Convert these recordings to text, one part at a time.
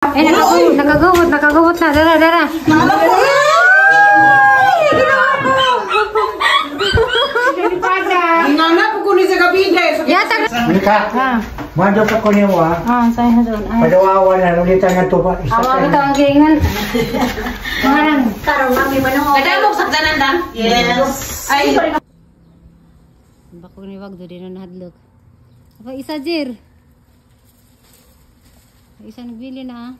Eh, nakagawot, nakagawot na. Dara, dara. Monica, mando pa ko niyo ah. Ah, saya doon. Padawawan na ulitan nga to pa. Awa ko tawang giingan. Mangarang. Karon mami manong. Kadamok sakdanan dam? Yes. Ay. Bako ni wag do din na nahadlok. Apa isa jir? Isa nagbili na ah.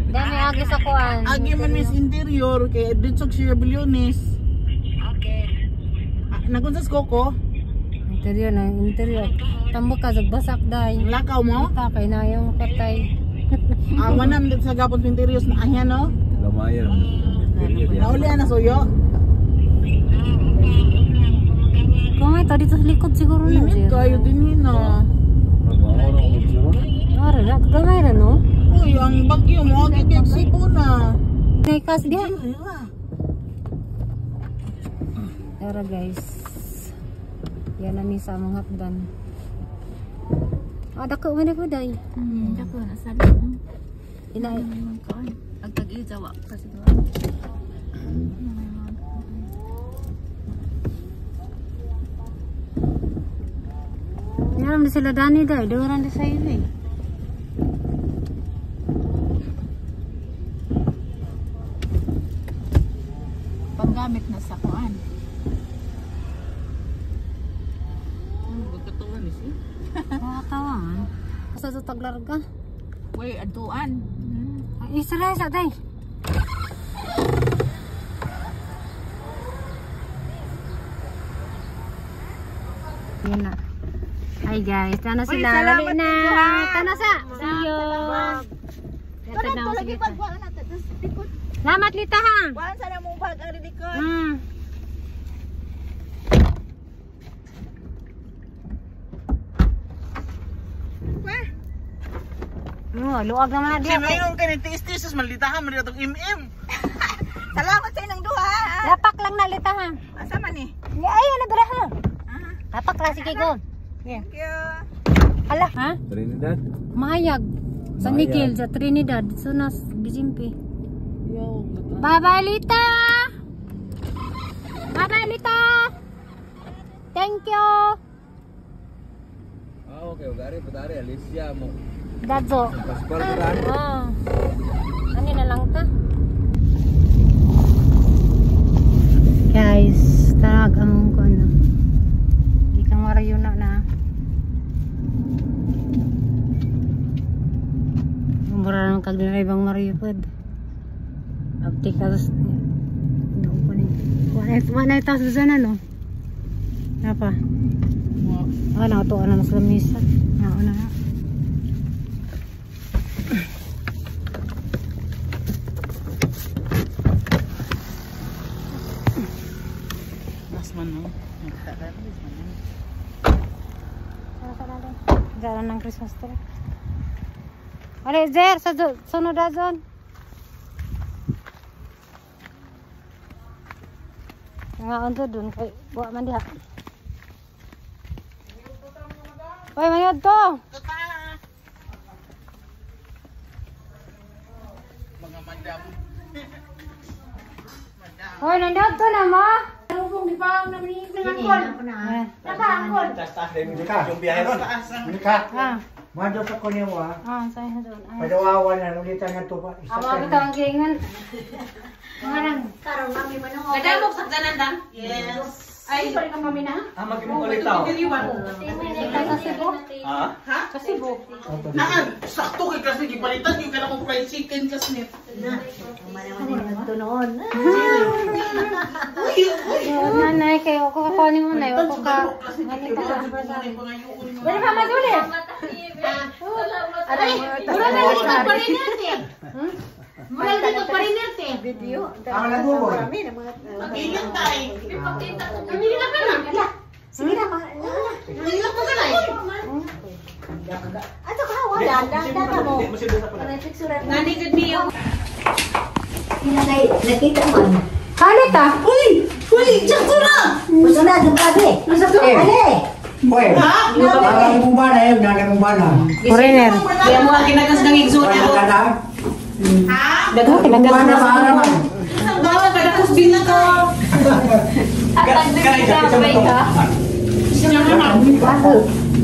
Dami agi sa kuan. Agi man mis interior kay dito siya bilyones. Okay. Nagunsas koko? Interior na interior. Tambok ka basak day. Lakaw mo? Ta kay na yung katay. Ah, wala sa gapon sa interior na ahya no? Lamayan. Nauli na suyo. Kung ito dito sa likod siguro na. Init kayo din hina. Ara ra gamay ra no? Uy, ang bagyo mo agi kay Cebu na. Kay kas diha. Tara guys. Yan na mi sa among hapdan. Ah, dako man ako day. Dako na sa likod. Ina Ang tag-ijawa kasi do. Yaram di sila dani day, duran di sa eh. Panggamit na sa kuan. Magkatuwa ni siya. Nakakawan. Sa to taglarga. Uy, aduan. Ay, isa ra isa day. Yan na. Hi guys, tana sila. Wali na. Tana sa. See you. Karon to lagi pagkuan na likod. Salamat Lita ha. Kuan sa na mong bag ari likod. Oh, luag naman na Si diya. Mayon ka ni tiis-tiis malitahan man dito MM. Salamat sa inyong duha. Lapak lang na Lita ha. Asa man ni? Ay, ano dala ha? Lapak lang sige go. Yeah. Thank you. Hala, ha? Trinidad? Mahayag. Sa Mahayag. Miguel, sa Trinidad, Sunas, Bijimpi. Bye-bye, Lita! Bye-bye, Lita! Thank you! Ah, okay. Ugari, patari. Alicia mo. Dadzo. Pascual Duran. Ah. Ano na lang ta? Guys, tarag among ko ano. Di kang marayo na na. Mura lang kag dinay bang marayo pod. Abti ka tas doon ko ni. Wala tas sa no. Napa? Ah, nakatuan na sa lamisa. Nauna na. Mas man no. Nagtagal man. Jalan ng Christmas tree. Ale, Zer, sa sunod na zon. Nga onto dun kay wa man diha. Oy, mangyod to. Mga madam. Hoy, nandiyan to na mo. Monica, Monica, Ah, mando pa ko niyo ah. ah, saya doon. Padawawan na ulitan nga to pa. Isa Awa ko tawang giingan. Mangarang. Karon mami manong. Kadamok sakdanan dam? Yes. Ay, Sorry ka mami na. Ah, mag-imong ulit tao. Sa Cebu. Ha? Sa Cebu. Naan, sakto kay kasi gipalitan yung kanang fried chicken kasnit. Manaman ni nagtunoon. Nanay, kayo ako kakunin mo na. Ako ka. Wala pa maduli. Aray, mura na dito pa rin natin. Mura dito pa rin natin. Video. Ang laguboy. Pagilin tayo. Nanghilak ka na. Sige na, Nanghilak ka na. Ato ka, wala. Dada mo. Nani gud niyo. Nakita man. Halit ah. Uy! Uy! Sakto na! Gusto na, dumabi. Ale! Uy, parang mong bana yun, nanay mong bana. Foreigner. Kaya mo kinagas ng igsoon Wala ka na. Ha? Mong bana para man. Isang bawa ka na kusbina ka.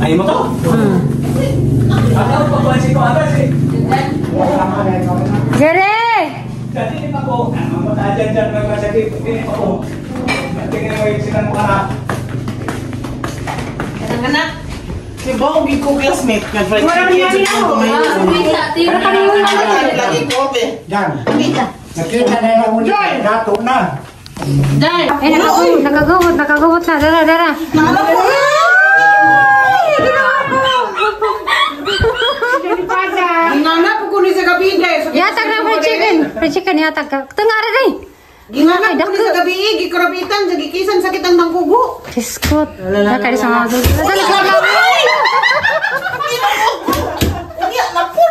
Ay mo to? Ako pa si ko atas eh. Jere! Dati ni pa ko. Ang mga dyan dyan mga sakit. Hindi pa ko. Tingnan mo yung silang mukha. Anak. Si Bong, ko classmate. Nag-fried chicken sa kong Lagi ko, be. Yan. Nakita na yung uli. Dato na. Eh, nakaguhot, nakaguhot na. Dara, dara. Nana po kunin sa gabi, guys. Yatag na fried chicken. Fried chicken, yatag ka. Tungara rin. Gingana po sa gabi, gikurabitan, sa gikisan, sakit ang tangkugo. Biskot. Nakari sa mga dulce. Dali ka lang. Unya na po.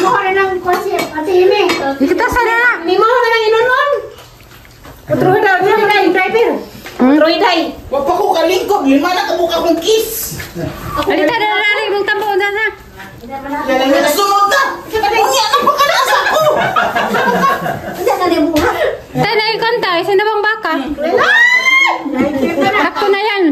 Mo na ng konsep, Ate Ime. Kita sana na. Mimo na lang inunon. Utro daw, utro na yung driver. Troy day. Wa pa ko kalingkod, lima na kabuka akong kiss. Alita, dara, dara. Mong tambo, dara. Sunod na. Unya na po ka na sa ako. Unsa na rin buha? Tayo na ikon tayo. Sino bang baka? Sakto na yan.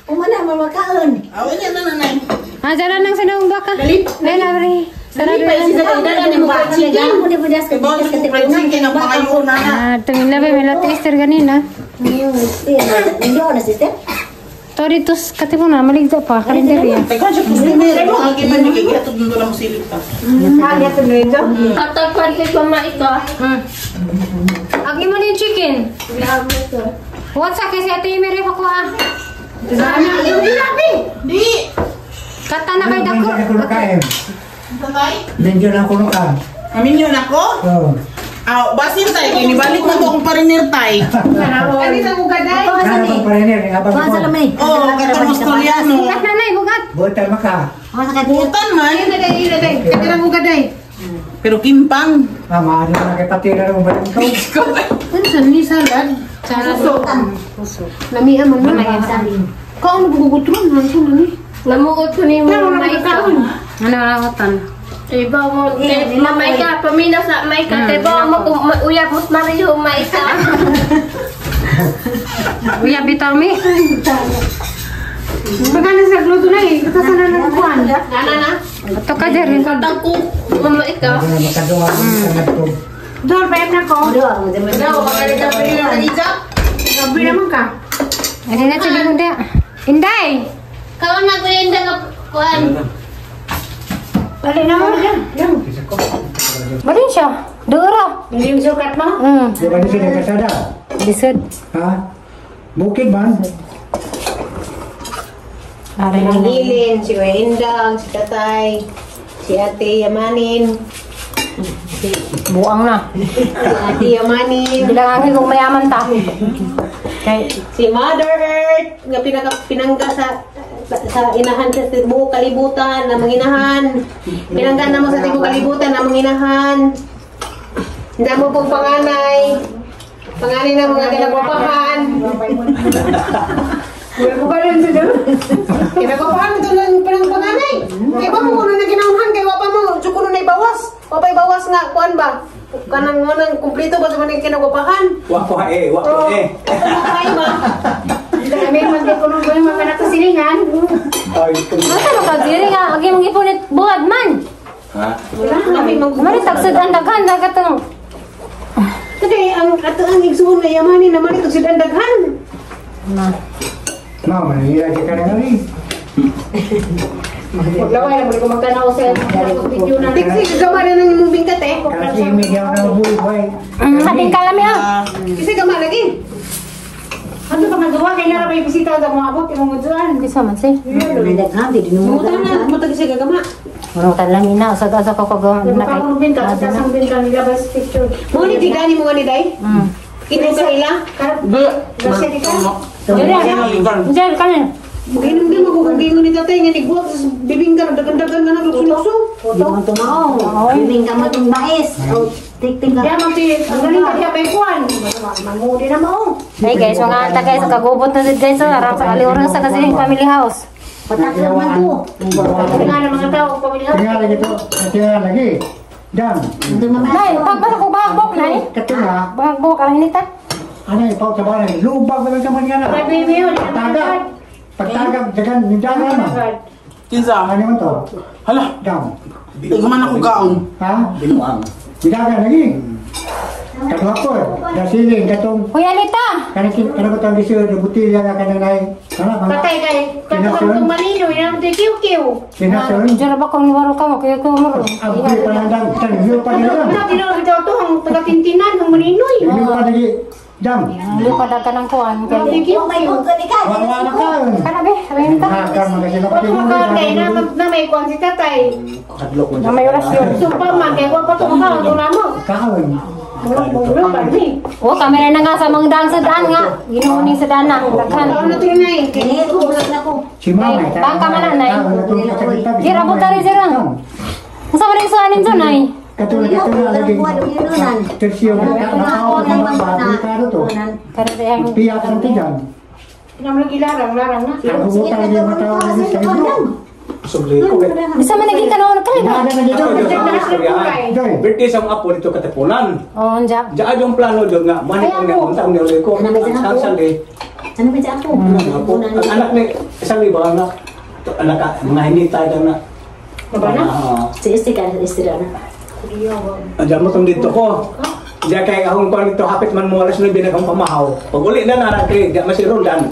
Umana mo makaon. Unya na nanay. Ah, dara ng sinabang baka. Dali. Dali, dali. Sarap Dali yan. ni mo fried chicken. Mo di mo das Kay Bong, fried chicken ang pangayo na na. Ah, tumingin na ba? May latte Easter ganina. Hindi na sister. To dito sa Katipunan, maligda pa. Karinderya. Teka, siya customer. Ang kita niyo kay gatod nito lang silip pa. Katag kwan kay mama ito. Agi mo na yung chicken. What's up? Kasi Ate Mary pa ko ah. Di. Kata na kay dako. Medyo na kain. Tatay? Medyo na kuno ka. Amin yun ako? Oo. Aw, basin tayo. Inibalik na to akong pariner tay. Ani sa ugaday. Ano pang pariner? Abang Kuha sa ko. lamay. Oo, katong Australiano. Bugat na nay, bugat. Butan maka. Kuha sa kanya. Butan man. Katirang ugaday. Pero kimpang. Mama, ano na kay patira mo ba ito? Unsa ni salad? Sarap. Lamiha man man. Kaon gugutron man sa ni. Namuot ko ni mo maika. Ano rahotan? Iba mo kay mama ika pamina sa maika kay ba mo kung uyab mo Mario maika. Uya bitaw mi. Pagana sa gluto na eh. Katasan na ng kuan. Nana na. Ato ka dere. Katag ko mama ika. Ano na makaduha sa nagto. Dor pa na ko. Daw makalita pa rin ang ija. Gabi naman ka. Adi na sila mo da. Inday. Kaon na ko yung nga kuan. Dali na mo. Balin siya. Dura. Hindi yung sukat mo? Di ba ni sila kasada? Lisod. Ha? Bukid man. Aray na. Lilin, si Kuya Indang, si Tatay, si Ate Yamanin, Buang na. si Ate Yamanin, Bilang angin kung mayaman ta. Kay si Mother Earth, nga pinangga sa inahan sa tibuok kalibutan, namang inahan. Pinangga na mo sa tibuok kalibutan, namang inahan. Hindi mo pong panganay. Panganay na mga kinagwapahan. Kinagwapahan ito lang pinang panganay. Kaya ba mo kuno na ginauhan, kaya wapa mo, kuno na ibawas. Wapa ibawas nga, kuan ba? Kanang mo nang kumplito ba sa mga kinagwapahan? Wa ko eh, wa ko eh. Ay ba? Kami magkukulong ko yung mga nakasilingan. Ay, ito. Masa ba ka diri nga agi mong ipunit buhat man. Ha? Kami mag Mari tagsud ang daghan dagatong. Kaya ang ato ang igsuon nga yamanin naman ito sila daghan. Ma. Mama, manahira ka na nga eh. Maglaway na mo ko magtanaw sa video na. Tiksi gama na nang imong bingkat eh. Kasi imigyaw na buhay. Sabing kalami ah. Kasi gama lagi. Ano pa man duwa kay nara may bisita sa mga abot imong udzuan. Bisa man si. Daghan di Mutan na, mutan kasi gagama. Munutan lang ina usag-asa ko kag Ano pa akong bingkat sa sang bingkat nila ba picture. Mo ni digani mo ni day. Kini sa ila. Gracias ka. Diyan kami. Maginom din magugugingon ni tatay nga nigbuhat sa bibingka dagan-dagan nga naglukso-lukso. Di mo tumao. Bibingka mo itong mais. O, tik-tik ka. Kaya man si ang galing ka kaya may kuan. Mangudi na mao. Hey guys, mga anta guys, kagubot na guys, arang sa kaliurang sa kasi family house. Pataklan man to. Nga ng mga tao pamilya. Tinggal lagi to, tinggal lagi. Dam. Nay, pagbasa ko bagbok nay. Katula. Bagbok ang inita. Ano ipaw sa balay? Lubag na lang nga na. Pagtaga. Pagtaga, dagan, dagan na. Kinsa? Ano man to? Hala. Dam. Ikaw man ako gaon. Ha? Binuang. Bidagan lagi. Kadua ko. Dasiling katong. Kuya Anita. Kanang kanang katong gisyo butilya nga kanang nay. Patay kay katong tumalino ina mo kiw-kiw. Kinasyon. Diyan ba kung waro ka mo kuya ko mo. Ang pa lang dam. Tanyo pa nila. Ano tinawag ito to ang taga-tintinan ang maninoy. Hindi pa lagi. Dam. Hindi pa dagan ang kuan kay. Wala na ka. Kana be, sabihin ta. Kay na na may kuan si tatay. Na may orasyon. Sumpa man kay wa pa to ka to na mo. Kaon. Oh, kamera na nga sa mga daan sa daan nga. Ginuuning sa daan na. Daghan. Ano to nay? Si mama. Bangka man na nay. Jira butari jira. Unsa man yung suanin to nay? Katulad ito na lagi. Tersyo na nakao ng mga to. Piyak ang tiyan. Pinamlag ilarang larang na. Ang hutan yung matawa ng sa inyo. Bisa man naging kanoon ka ba? Birthday sa apo dito Katipunan. Oh, unja. Diyan yung plano diyon nga mani ang unta ang niuli ko. Ang sali. Ano ba ako? Ang anak ni isang libo anak. Anak mga hinita dyan na. Baba na? Si Este ka, Este na. Andiyan mo tong dito ko. Diyan kay akong kuan dito hapit man mo alas 9 na akong pamahaw. Pag uli na nara kay di masirundan.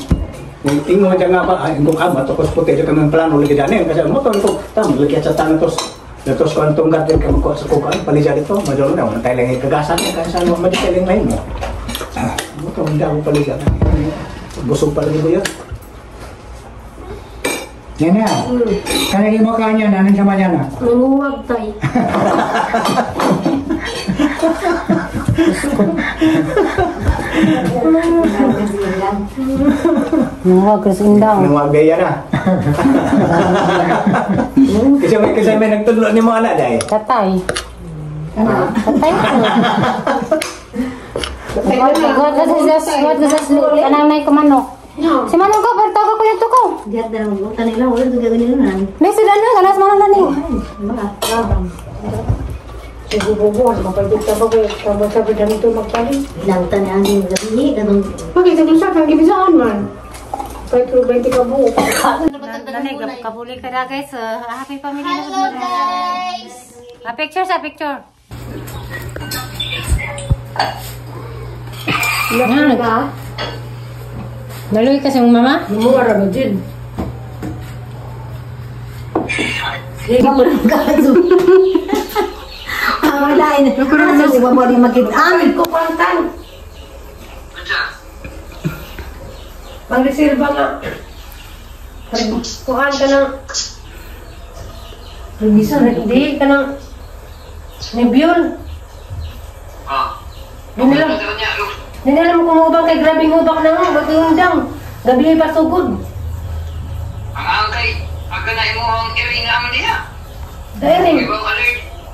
Ingon siya nga pa, ay kung ama to puti dito kami plano lagi dani kasi mo to ko tam lagi sa tantos. Datos ko antong gat kay ko sa kuan palisa dito madolo na wala tayo lang kagasan kay sa mo maditeling lain mo. Mo to hindi ako palisa. Busog pa lagi ko yun. Yan na. Kaya mo kanya na anong sama niya na? Nanguwag tayo. Nanguwag kasi indang. Nanguwag gaya na. Kasi may nagtudlo ni mo anak dahil. Tatay. Tatay ko. God na sa kanang nay kumanok. Si Manong ko, pero tawa ko yung tuko. Diyan na lang, buta nila, wala ito gagawin nila. May sila na, ganas manang naning. Siguro, mapagdugta ba ko, sabi dami ito magpalit. Langta niya ang gabi, ganun. Bakit, sa lusa, kang gibisaan man. Kahit 20 ka buo. Dali, kabuli ka na guys. Happy family. Hello guys! Picture sa picture. Yan. Naluwi kasi mong mama? Lumuwara na din. Hindi mo lang kaso. Wala eh. Ano si Mama di makita? Ko pantan. Pang-reserva nga. Kuhaan ka ng... Hindi ka ng... Nebule. Ah. Hindi alam kung hubang kay grabing hubak na nga. Ba't yung dang? Gabi ay pasugod. Ang angkay, aga na imuhang iring nga man diha. Dairing?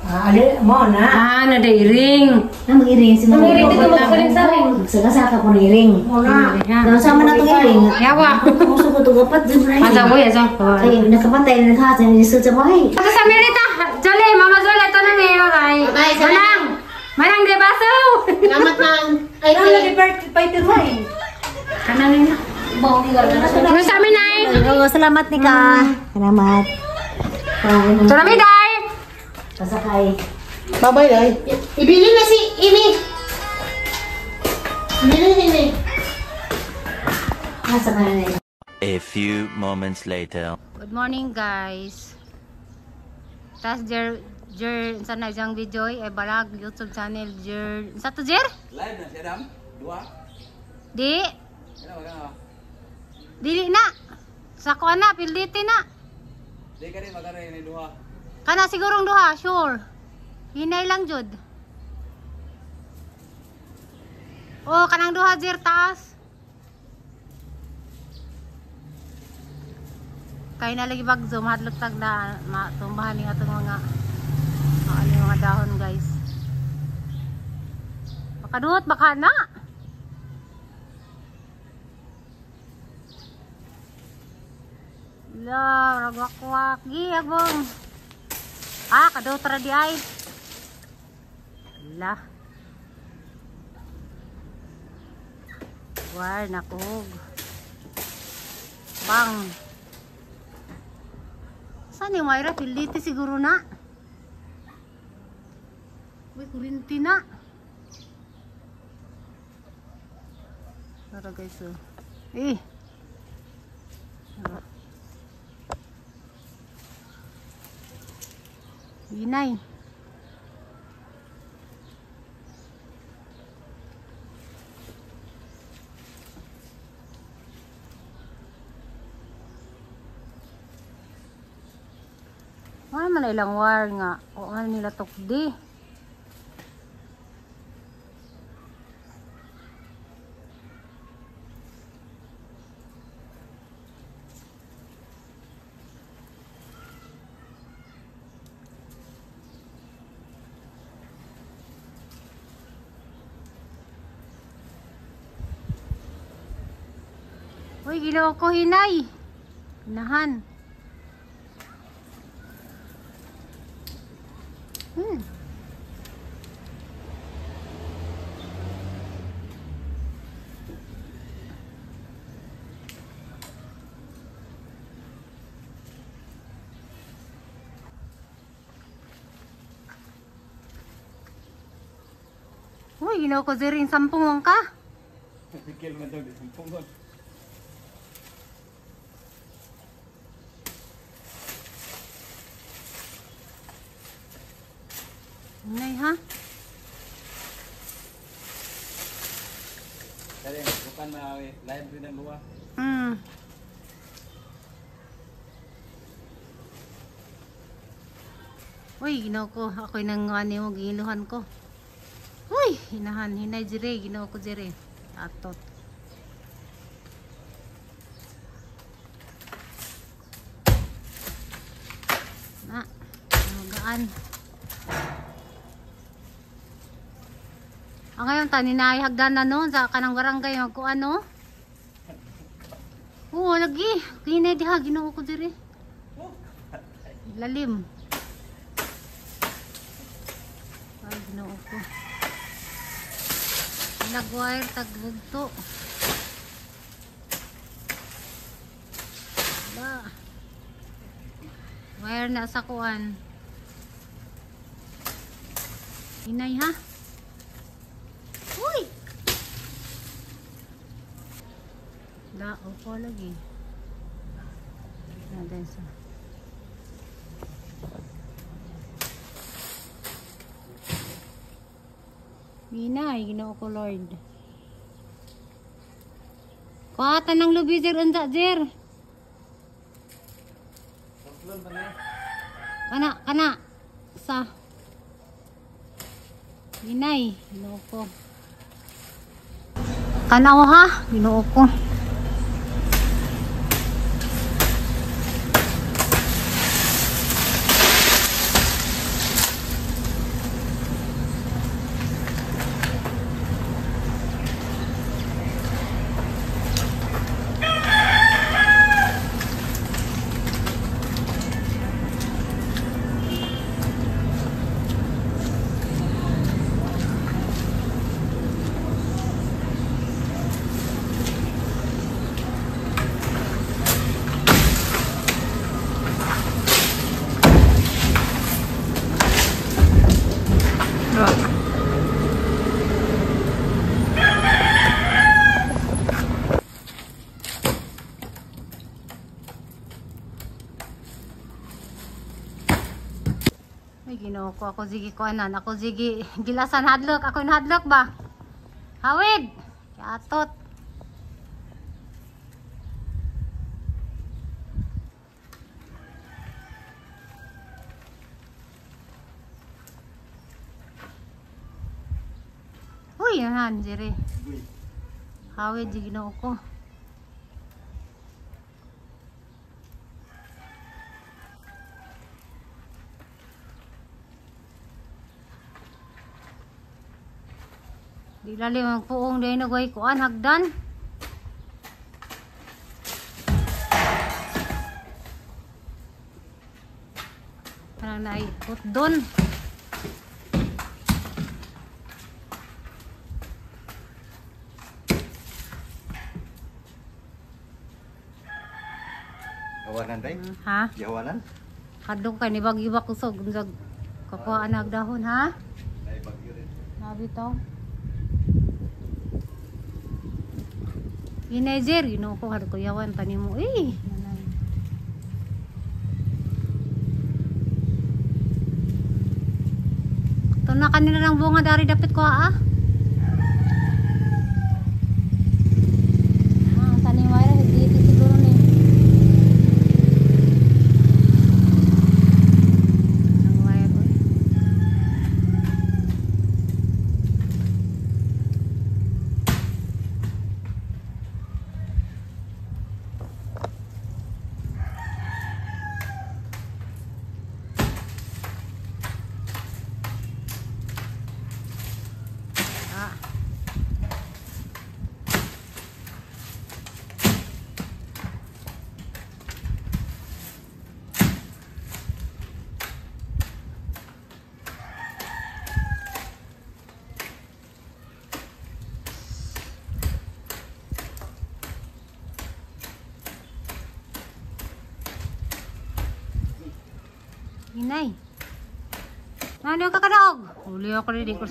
Ali, mo na. Ah, na dairing. Na mag-iring si Mama. Mag-iring dito magsaring-saring. Magsakasaka ko ng iring. Mo na. Nasama na itong iring. Yawa. Puso ko itong kapat. Asa boy, asa. Kaya nakapatay na naghasan. Nisod sa bahay. Asa sa Merita. Jolly, Mama Jolly, ito na ni. Bye-bye. Bye, Manang. Manang de baso. Salamat nang. Ay, Ay, Kanan na. Ano sa amin ay? Oo, salamat ni ka. Salamat. Ito na mi, day. Pasakay. Bye-bye, day. Ibili na si Imi. Ibili na si Imi. Nasa ka na. A few moments later. Good morning, guys. Tapos Jer Jer sa na isang video ay balag YouTube channel Jer sa to Jer? Live na si Adam. Dua. Di. Ano Dili na. Sa kuan na pildite na. Di ka rin magkaroon ni duha. Kana sigurong duha, sure. Hinay lang jud. Oh, kanang duha Jer taas. Kay na lagi bag zoom hadlok tag na matumbahan ni atong mga ano yung mga dahon guys. Makaduot baka na. La, ragwakwak gi agbong. Ah, kaduot ra di ay. La. War nakuhog. Bang. Saan yung Myra? Pilite siguro na. Uy, kurinti na. Tara guys, oh. Eh. Ginay. Wala man ilang wire nga. O man nila tukdi. Uy, ginoo ko hinay. Hinahan. Uy, ginoo ko ziring sampung ka. Pikil man daw di sampungon. Nay ha? Dali, bukan na live rin ang duha. Uy, ginoo ko, ako'y nangani mo giiluhan ko. Uy, hinahan, hinay jire, ginoo ko jire. Atot. Na, magaan. Ang ngayon, taninay hagdan na noon sa kanang barangay magkuan no. Oo, lagi. Kinay diha ginoo ko dire. Lalim. Ay, ginoo ko. Nagwire tagbugto. Ba. Wire na sa kuan. Inay ha. Uy! Da, opo lagi. Natin sa. Minay, ginoo ko Lord. Kuhatan ng lubi, sir, unsa, sir. Kana, kana. Sa. Minay, ginoo ko. Tanaw ha, ginoo ko. Ay, Ginoo ko. Ako sige ko anan. Ako sige gilasan hadlok. Ako yung hadlok ba? Hawid! Katot. Uy, anan, jere. Hawid, Ginoo ko. Di lalim ang puong dahil nagway kuan hagdan. Parang naikot doon. Yawanan day? Ha? Yawanan? Kadlok kay ni bagyo kusog unsag kakuhaan nagdahon ha? Ay bagyo rin. Nabi to. Inezer, Ginoo ko hadto yawan tani mo eh. Ito na kanila ng bunga dari dapat ko ah. Ah, tanim wire dito siguro ni. Ang wire oy. Ah. Inay. Ano ka kadaog? Huli ako rin ko.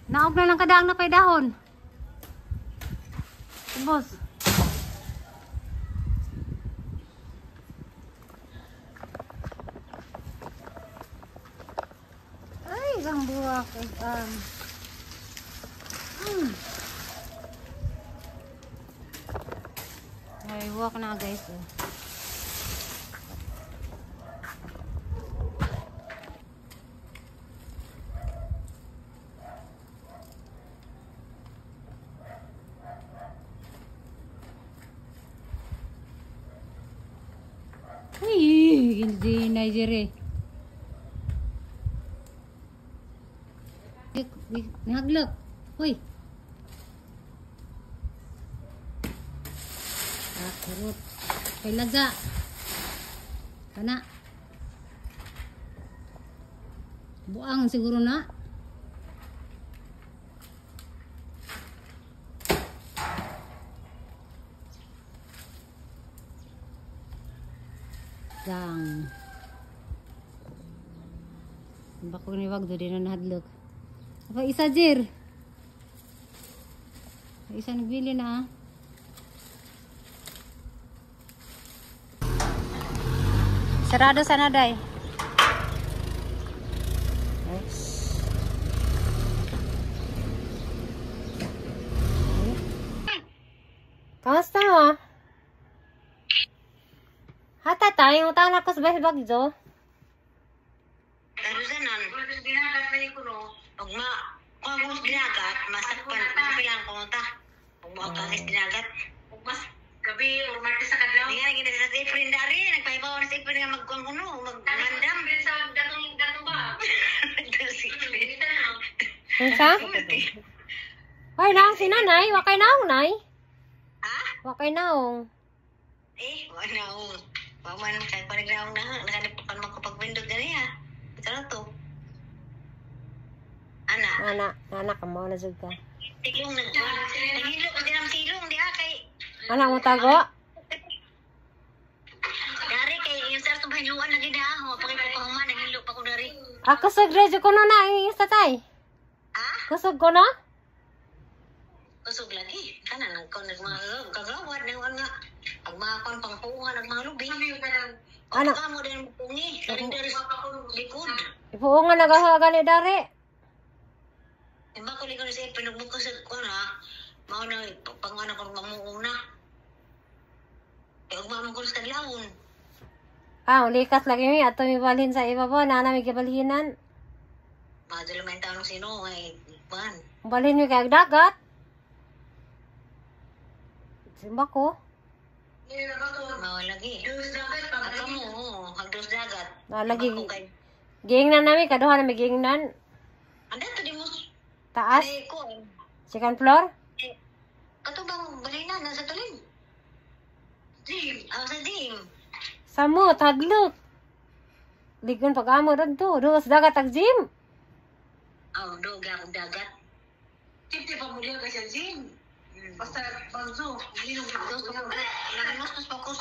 Naog na lang kadaang na kay dahon. Boss. Ay, isang buwak. Ay, buwak na guys. Oh. Ay, hindi Nigeria. Naglok. Uy. Ah, kurot. Kay laga. Kana. Buang siguro na. Dang. Bako ni wag do din na nahadlok. Apa isa jir? Isa nagbili na ah. Sarado sana day. Kamusta mo? Hata tayo utang na kus bes bagyo. Tarusanan. Ugma, kung dinagat, masakpan, mapilang ko ta. Ugma ka dinagat. Ugma gabi or Martes sa kadlaw. Nga lagi na sa April dari, nagpahibaw na sa April nga magkuan kuno, magmandam sa datong datong ba. Unsa? Ay, naong si nanay, wa kay naong nay. Ha? Wa kay naong. Eh, wa naong. Wa man kay panagnaong na, nakalipukan makapagwindot ganiya. Ito to. Ana. Ana, ana ka mo na jud ka. Silong naghilo ko din ang silong diha kay. Ana mo tago? Dari kay yung sir tong hinluan lagi na ho, pag ko human naghilo pa ko dari. Ah, kusog radyo ko na na. Isa tay. Ah? Kusog ko na? Kusog lagi. Kana nang kon nag mga kagawad nang nga ang mga kon pangpuungan ang mga lubi. Ano? Ano ka mo din pungi? Karing dari likod. Ipuungan na gaho gani dari. Iba ko likod sa pinugbuko sa kuan ha. Mao na pangana kon mamuuna. Kay ugma man ko sa kadlawon. Ah, ulikas lagi mi ato mi balhin sa ibabaw na nami gibalhinan. Madalo man taon sino ay kuan. Balhin mi kay dagat. Simba ko. Mao lagi. Aka mo, hagdos dagat. Na lagi Iba ko kay giingnan nami kaduha nami giingnan. Anda to di mo Taas, ay kuan. Second floor. Kato bang balina nasa tulin? Gym. Ah, sa gym. Samo tadlok. Ligon pag amo dadto, duos dagat ag gym. Oh, doga akong dagat. Siyempre, pamulya ka sa gym. Basta, banzo. Nanganustos pa ko.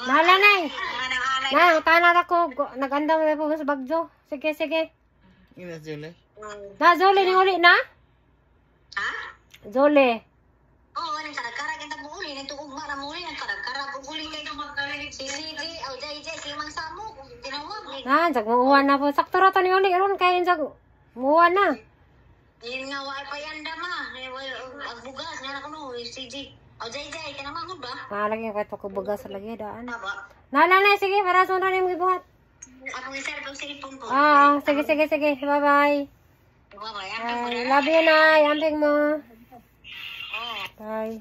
Nahala nay. Mga nanganay. Na, tanan ako nagandam na po sa bagyo. Sige, sige. Ina Julie. Na Zoli ni uli na? Ha? Zoli. Oo, anong karag-karag ang tabuuli. Nagtuog mara muli. Ang karag-karag. Uli kay Si CJ, oh, Jay, Jay, si Mang Samo. Tinawag. Na, jag muuwan na po. Sakto ra to ni uli ron kay jag muuwan na. Yun nga, wala pa yan dama. Ang bugas, nga na ko no, CJ. Oh, Jay, Jay, tinamangon ba? Ah, lagi kay to bugas lagi daan. Aba. Nala na, sige, para sa na nimo gibuhat. Akong isa, pag cellphone ko. Ah, sige, sige, sige. Bye-bye. Bye-bye. Bye. Love you, Nay. Amping mo. Bye.